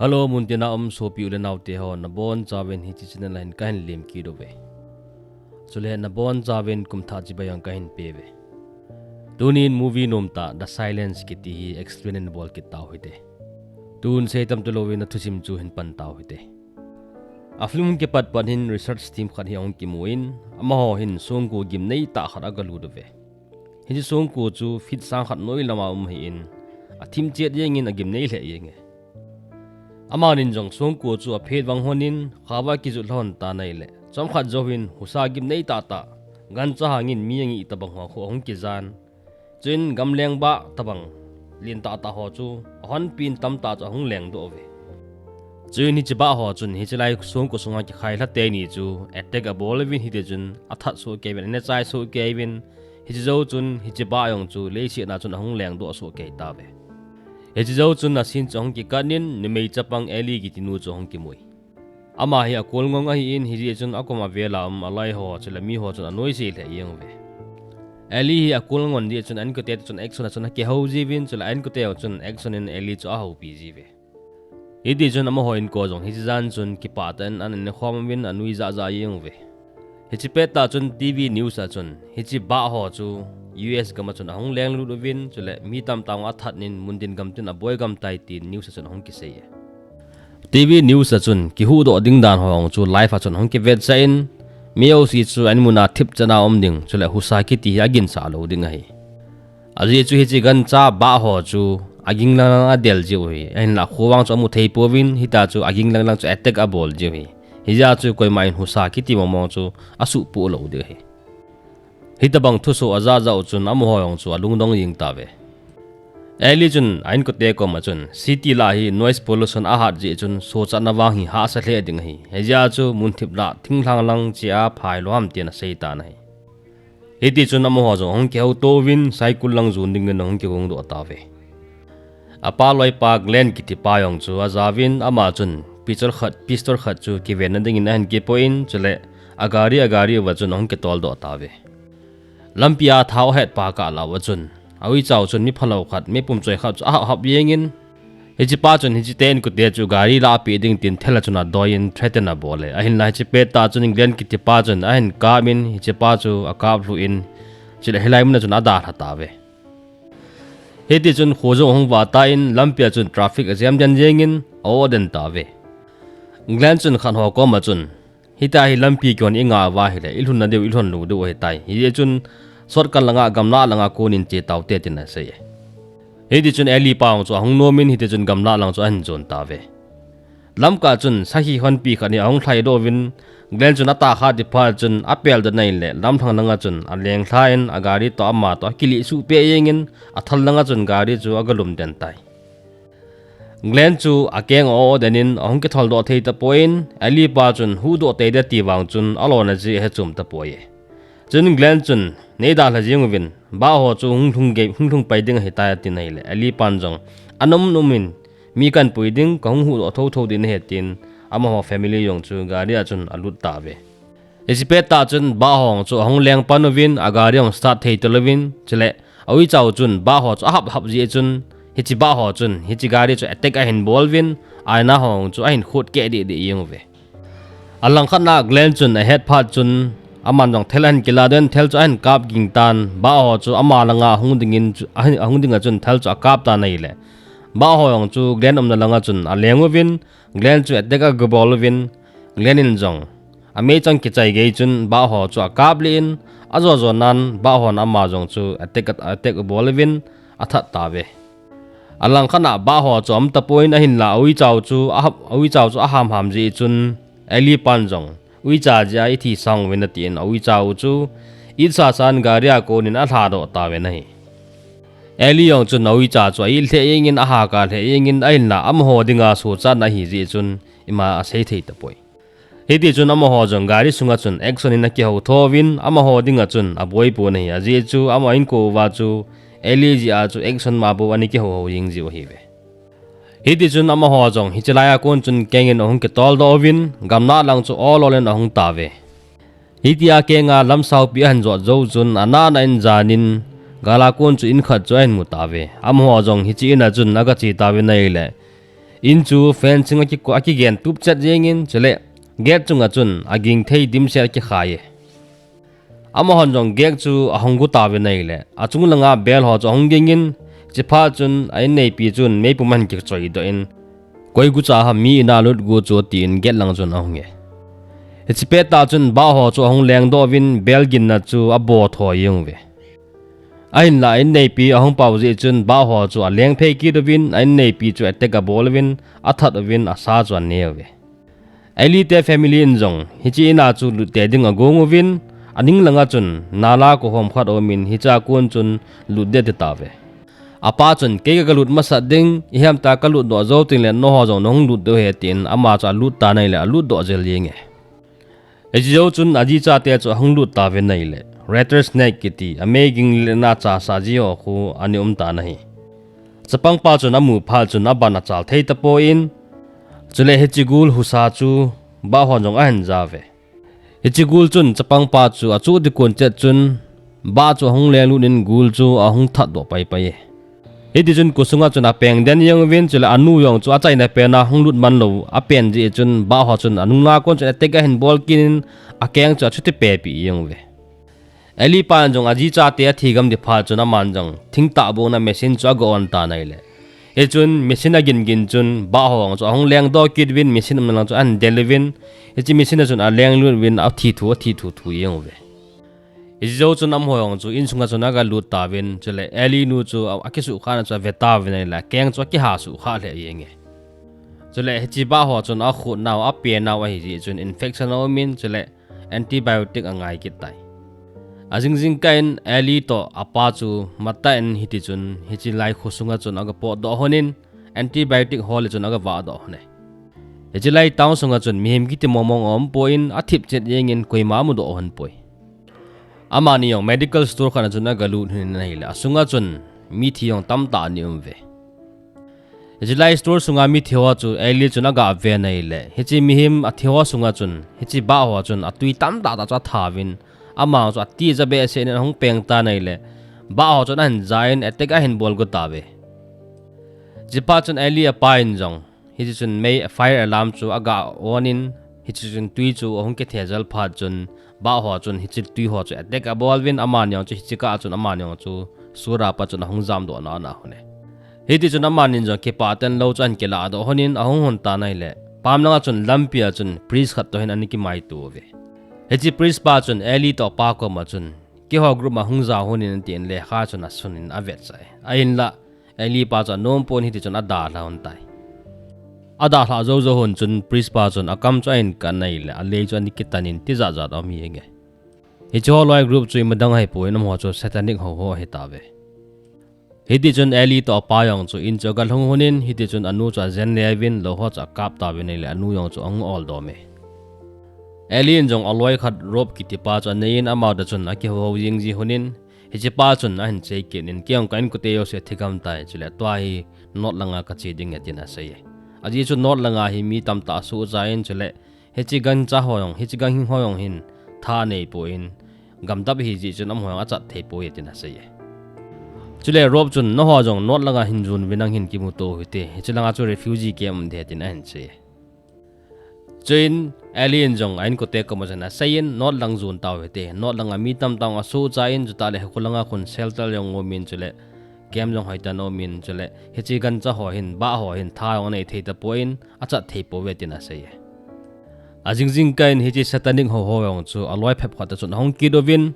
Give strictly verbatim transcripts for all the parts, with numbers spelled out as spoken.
Hello, muntina um sopi u le naote ho, nabonchauvin hiche channel a hin kahin lemkit uve. Chule nabonchauvin kumthah chibai jong kahin peuve. Tunin movie nomtah The Silence kiti hi explain in bol kit tau hite. Tun seitam talouvin athusim chu hin pan tau hite. A film kipat pat hin research team khat hi ahung kimun, amaho hin songko gimneitah khat agalut uve. Hiche songko chu feet sang khat noi lama um ahin, athim chet jengin agimnei lheh jenge. Amanin jong songko chu aphet vang honin, khava kijut lhon tan ahile, chomkhat jouvin husa gimnei tahtah, gancha hangin mi angih tobang ho khu ahung kijan. Chuin gamleng bah tobang lentah tah ho chu ahonpin tamtah chu ahung lengdoh uve. Chuin hiche bah ho chun hiche lai songko sunga kikhailha teni chu attack abol uvin, hitichun athat sohkei uvin, anechai sohkei uvin, hiche jou chun hiche bah jong chu leiset a chun ahung lengdoh sohkei tauve. Hiche jou chun a scene chu ahung kikatnin numei chapang Ellie kitinu chu ahung kimui. Ama hi akol ngong ahin, hijeh chun akom avela um aloi ho chule miho chun anoise lheh jeng uve. Ellie hi akol ngon jeh chun ainkote chun action a chun akihou jiuvin, chule ainkote chun action in Ellie chu ahoupi jiuve. Hitichun amaho inko jong hiche jan chun kipah tah in ana nekhom uvin anuijah jah jeng uve. Hiche pettah chun TV news a chun hiche bah ho chu US gam a chun ahung lenglut uvin, chule mi tamtah athatnin muntin gamtin aboi gam tai tin news a chun ahung kisei e. TV news a chun kihuhdoh ding dan ho jong chu live a chun ahung kivetsah in, mi jouse chu ain muna thipchan a um ding, chule husa kiti hi aginsah lou ding ahi. Ajeh chu hiche gancha bah ho chu aging lang lang adel jiu ahi. Ahinla khovang chu amu thei pouvin, hitia chu aging lang lang chu attack abol jiu ahi. Hijeh a chu koima in husa kiti mongmong chu asuhpoh lou ding ahi. Hitobang thusoh ajah jah u chun amaho jong chu alungdong jeng tauve. Ellie chun ainkote koma chun city lah hi noise pollution ahat jeh chun sochatna vang hi hahsa lheh ding ahi. Hijeh a chu munthip lah thinglhang lang chea phai lou ham tin asei tan ahi. Hitichun amaho jong ahung kihouto uvin cycle lang jon dingin ahung kigongdoh tauve. Apa loipa Glenn kitipa jong chu ajauvin, ama chun pistol khat, pistol khat chu kivenna dingin ahin kipoh in, chule agari, agari uva chun ahung kitoldoh tauve. Lampia thao ahetpa kah lah uva chun auicha u chun mi phalou khat, mi pumchoi khat chu ahap hap jengin, hichepa chun hiche te inkote chu gari lah apeh ding tin thel a chun adoiyin threaten abol e. Ahinla hiche pettah chun Glenn kitipa chun ahin kapin hichepa chu akaplhuh in, chule hilai mun a chun adalha tauve. Hitichun kho jong ahung vah tan lampia chun traffic ajam den jengin a-oh den tauve. Glenn chun khat ho koma chun, hitia hi lampi kihon ingah uva ahile ilhunna diu ilhon lou diu ahitai. Hijeh chun shortcut langa gamlah langa konin che taute tin asei e. Hitichun Ellie pa jong chu ahung nomin hitichun gamlah lang chu ahin jon tauve. Lamkah chun sakhi honpi khat hi ahung lhaidoh uvin, Glenn chun atahkha tiphat chun apeldoh in ahile lamlhang langa chun alenglhan agari toh ama toh akilehsuh peh jengin athal langa chun gari chu agalum den tai. Glenn chu akeng a-oh denin ahung kitholdoh thei tapon, Ellie pa chun huhdoh teitei ati vang chun alona jeh ahe chom tapoi. Chun Glenn chun, neidalha jeng uvin, bah ho chu hung lhung gei, hung lhung pai ding ahitai atin ahile, Ellie pan jong, anom nomin, mi kanpui ding, kahung huhdoh thotho ding ahi tin, amaho family jong chu gari a chun alut tauve. Hiche pettah chun bah ho jong chu ahung leng pan uvin, agari jong start thei talouvin, chule auicha u chun bah ho chu ahap hap jeh chun, hiche bah ho chun hiche gari chu attack ahin bol uvin, aina ho jong chu ahin khot keh deh deh jeng uve. Alangkhat na Glenn chun ahet phat chun, aman jong thel ahin kiladoh in thel chu ahin kap ging tan, bah ho chu ama langa ahung dingin chu, ahin, ahung dinga chun thel chu akap tan ahile, bah ho jong chu Glenn umna langa chun aleng uvin, Glenn chu attack agabol uvin, Glenn in jong ameichang kichai gei chun bah ho chu akap lih in, ajo jo nan bah hon ama jong chu attack, attack abol uvin athat tauve. Alangkhat na bah ho chu aum tapon ahinla auicha u chu ahap, auicha u chu aham ham jeh chun Ellie pan jong uicha jeh a ithi sang uvin atin auicha u chu itsa san gari a konin alhadoh tauvin ahi. Ellie jong chun auicha chu a-it lheh jengin ahahkar lheh jengin ahinla amaho dinga sochatna ahi jeh chun ima asei thei tapoi. Hitichun amaho jong gari sunga chun action in akihou tho uvin amaho dinga chun aboi pon ahi ajeh chu ama inko uva chu Ellie jeh a chu action ma bou ana kihou hou jeng jiu ahiuve. Hitichun amaho jong hiche laiya kon chun kengin ahung kitoldoh uvin gamlah lang chu ol ol in ahung tauve. Hitia kenga lamsaupi ahin jot jou chun anahna in janin gala kon chu in khat chu ahin mu tauve. Amaho jong hiche in a chun agache tauvin ahile In chu fencing a ki, a kigen tup chet jengin, chule gate chunga chun aging thei dimset a kikhai e. Amahon jong gate chu ahung gu tauvin ahile, achung langa bel ho chu ahung gingin, chiphat chun a inneipi chun meipum ahin kichoi doh in, "Koi gucha ham mi ina lut gu chu," tin gate lang chun ahung e. Hiche pettah chun bah ho chu ahung lengdoh uvin bel ginna chu abo tho jeng uve. Ahinla a inneipi ahung pao jeh chun bah ho chu aleng phei kit uvin, a inneipi chu attack abol uvin, athat uvin, asa chu ane uve. Ellie te family in jong hiche ina chu lut te ding agong uvin, aning langa chun nala kohom khat aumin, hichea kon chun lut ding ati tauve. Apa chun, "Kei ka, ka lut masat ding, ihem tia ka lut doh jou tengle nangho jong nahung lut diu ahi," tin ama chu alut tan ahile alut doh jel jenge. Hiche jou chun ajichate chu ahung lut tauvin ahile, rattlesnake kiti, amei ging lena chasa ji ho khu ana um tan ahi. Chapangpa chun amu phat chun aban achal thei tapon, chule hiche gul husa chu bah hon jong ahin ja uve. Hiche gul chun chapangpa chu achuh ding kon chet chun, bah chu ahung lenglut in gul chu ahung that doh paipai e. Hitichun khosunga chun apeng den jeng uvin, chule anu jong chu achaina pena hung lut man lou apen jeh chun, bah ho chun anunga kon chun attack ahin bol kit in, akeng chu achuti pehpeh jeng uve. Ellie pan jong ajichate athi gam ding phat chun aman jong thingtah bongna machine chu aga on tan ahile, hichun machine agin gin chun bah ho jong chu ahung lengdoh kit uvin, machine umna lang chu ahin del uvin, hiche machine a chun alenglut uvin, athi thu, athi thu thu jeng uve. Hiche jou chun amaho jong chu insunga chun aga lut tauvin, chule Ellie nu chu a, akisuhkhahna chu ave tauvin ahile, akeng chu akiha suhkhah lheh jenge. Chule hiche bah ho chun akhut nau, ape nau ahi jeh chun infection aumin, chule antibiotic angai kit tai. Ajing jingkah in Ellie toh apa chu matah in hitichun hiche lai khosunga chun aga potdoh lhonin, antibiotic hol le chun aga vahdoh lhone. Hiche lai town sunga chun mihem kiti mongmong aumpon, athip chet jengin koima amudoh lhon poi. Amani jong medical store khat a chun aga lut lhonin ahile, asunga chun mithi jong tamtah ana um uve. Hiche lai store sunga mithi ho chu Ellie chun aga ven ahile, hiche mihem athi ho sunga chun hiche bah ho chun atui tamtah tah chu athauvin, ama chu atija behseh in ahung peng tan ahile, bah ho chun ahin ja in attack ahin bol got tauve. Chuphat chun Ellie apa in jong hitichun mei, fire alarm chu aga on in, hitichun tui chu ahung kithe jel phat chun, bah ho chun hiche tui ho chu attack abol uvin, amani jong chu hiche kah a chun amani jong chu sura pa chun ahung jamdoh na ana lhone. Hitichun amanin jong kipah tah in lou chu ahin kilahdoh lhonin ahung lhon tan ahile, pam langa chun lampi a chun priest khat toh hin ana kimaito uve. Hiche priest pa chun Ellie toh apa koma chun, "Keiho group a hung jao lhonin," tin lekha chun asunin avetsah e. Ahinla Ellie pa chu anompon hitichun adalha lhon tai. Adalhah jou jou lhon chun priest pa chun akam chu ahin kan ahile, alei chu ana kitan in tijat jat aum jenge. Hiche holoi group chu imadang ahipon amaho chu satanic ho ho ahitauve. Hitichun Ellie toh apa jong chu in chu aga lhung lhonin, hitichun anu chu ajen le uvin, lou ho chu akap tauvin ahile anu jong chu ahung oldom e. Ellie in jong aloi khat Rob kitipa chu aneiyin, amau toh chun akihou jing ji lhonin, hichepa chun ahin sei kit in, "Kei jong ka inkote jouse athi gam tai, chule tua hi north langa kache ding e," tin asei e. Ajeh chu north langa hi mi tamtah asuhcha in, chule hiche gangcha ho jong, hiche ganghing ho jong hin tha aneipon, gamdap ahi jeh chun amaho jong achat theipoi tin asei e. Chule Rob chun, "Nangho jong north langa hin jon uvin, nang hin kimuto u hite, hiche langa chu refugee camp um ding ahi," tin ahin sei e. Chuin Ellie in jong a inkote koma chun aseiyin, "North lang jon tau hite, north langa mi tamtah jong asuhcha in, chutah le hikho langa khun shelter jong aumin, chule camp jong hoitah in aumin, chule hiche gangcha ho hin, bah ho hin tha jong anei thei tapon, achat theipouve," tin asei e. Ajing jingkah in hiche satanic ho ho jong chu aloi phep khat toh chun ahung kit uvin,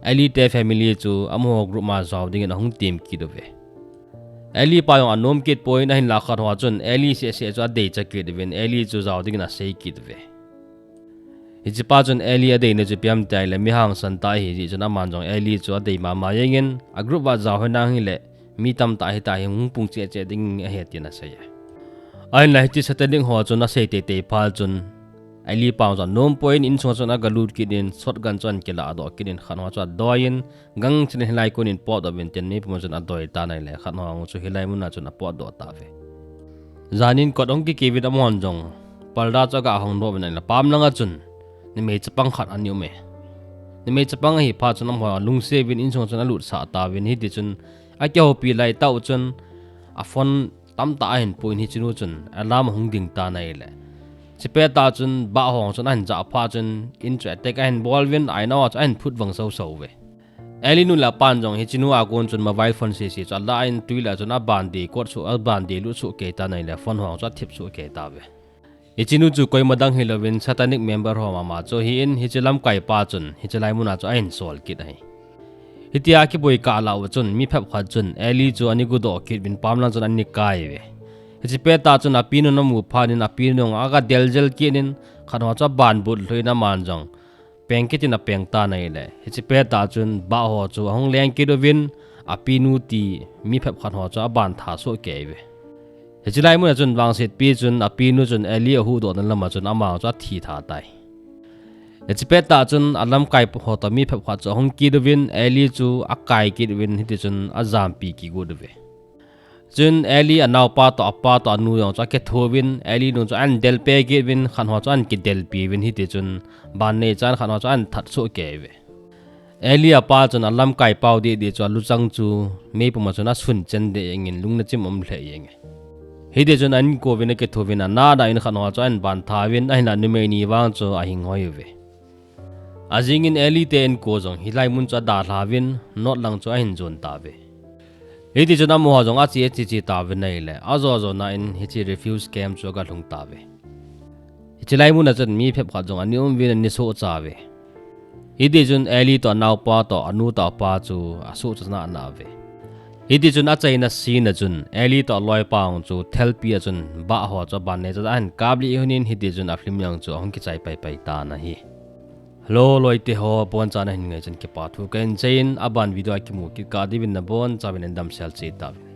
Ellie te family chu amaho group ma jao dingin ahung tem kit uve. Ellie pa jong anom kit pon, ahinlah khat ho chun Ellie seh seh chu adeicha kit uvin, Ellie chu jao dingin asei kit uve. Hichepa chun Ellie adeina chu ipi ham itile mi hangsan tah ahi jeh chun aman jong Ellie chu adei mama jengin, a group a jao henlang hile mi tamtah hitia hi hung pung cheh cheh ding ahi tin asei e. Ahinlah hiche satanic ho chun asei teitei phat chun Ellie pa jong chu anom pon, insunga chun aga lut kit in, shotgun chu ahin kilahdoh kit in, khat ho chu adoiyin, "Gangchin in hilai konin potdoh uvin," tin meipum chun adoi tan ahile, khat ho chu hilai muna chun apotdoh tauve. Janin kot ahung kikiuvin amahon jong parda chu aga hong doh uvin ahile, pam langa chun numei chapang khat ana um e. Numei chapang ahi phat chun amaho alungset uvin insunga chun alutsah tauvin, hitichun akihoupi laitah u chun a phone tamtah ahin pu in hichenu chun alarm ahung ding tan ahile. Chipet tah chun Bah ho chun ahin jah phat chun in chu attack ahin bol uvin, aina ho chu ahin phut vang soso uve. Ellie nu le apan jong hichenu a kon chun mobile phone sese chu ala in tui lah chun aban deh kot soh, aban deh lut soh kei tan ahile phone ho chu athip soh kei tauve. Hichenu chu koima dang hilouvin satanic member ho mama chu ahin, hiche lamkai pa chun hiche lai mun a chu ahin sol kit ahi. Hitia kiboi kah lah u chun mi phep khat chun Ellie chu ana gudoh kit uvin pamlang chun ana kai uve. Hichipet tah chun apinu amu phat in apinu jong aga del jel kit in khat ho chu aban but lhu in aman jong peng kit in apeng tan ahile. Hichipet tah chun Bah ho chu ahung leng kit uvin apinu ti mi phep khat ho chu aban tha soh kei uve. Hiche lai mun a chun vangsetpi chun apinu chun Ellie ahuhdoh na lam a chun ama chu athi tha tai. Hichipet tah chun alamkai ho toh mi phep khat chu ahung kit uvin Ellie chu akai kit uvin hiti chun ajampi kigot uve. Chun Ellie anaopa toh apa toh anu jong chu akitho uvin Ellie nu chu ahin del pe kit uvin khat ho chu ahin kidelpi uvin hiti chun ban nei chan khat ho chu ahin that soh kei uve. Ellie apa chun alamkai pau deh deh chu aluchang chu meipum a chun asun chen deh jeng in lung nachim um lheh jeng e. Hiti chun ahin ko uvin akitho uvin ana da in khat ho chu ahin ban tha uvin ahinla numei ni vang chu ahing hoi uve. Ajing in Ellie te inko jong hilai mun chu adalha uvin North lang chu ahin jon tauve. Hiti chun amaho jong ache ache che tauvin ahile ajo jo na in hiche refugee camp chu aga lhung tauve. Hiche lai mun a chun mi phep khat jong ana um uvin ana sohcha uve. Hiti chun Ellie toh anaopa toh anu toh apa chu asohcha na ana uve. Hiti chun achaina scene a chun Ellie toh aloipa jong chu thelpi a chun Bah ho chu aban nei chan ahin kap lih un in hiti chun a film jong chu ahung kichai pai pai tan ahi. Hello loite ho, abonchan nahin ngai chan kipa thu kahin sei in, aban video a kimu kit kah diuvin nabonchauvin nadamsel cheh tauvin.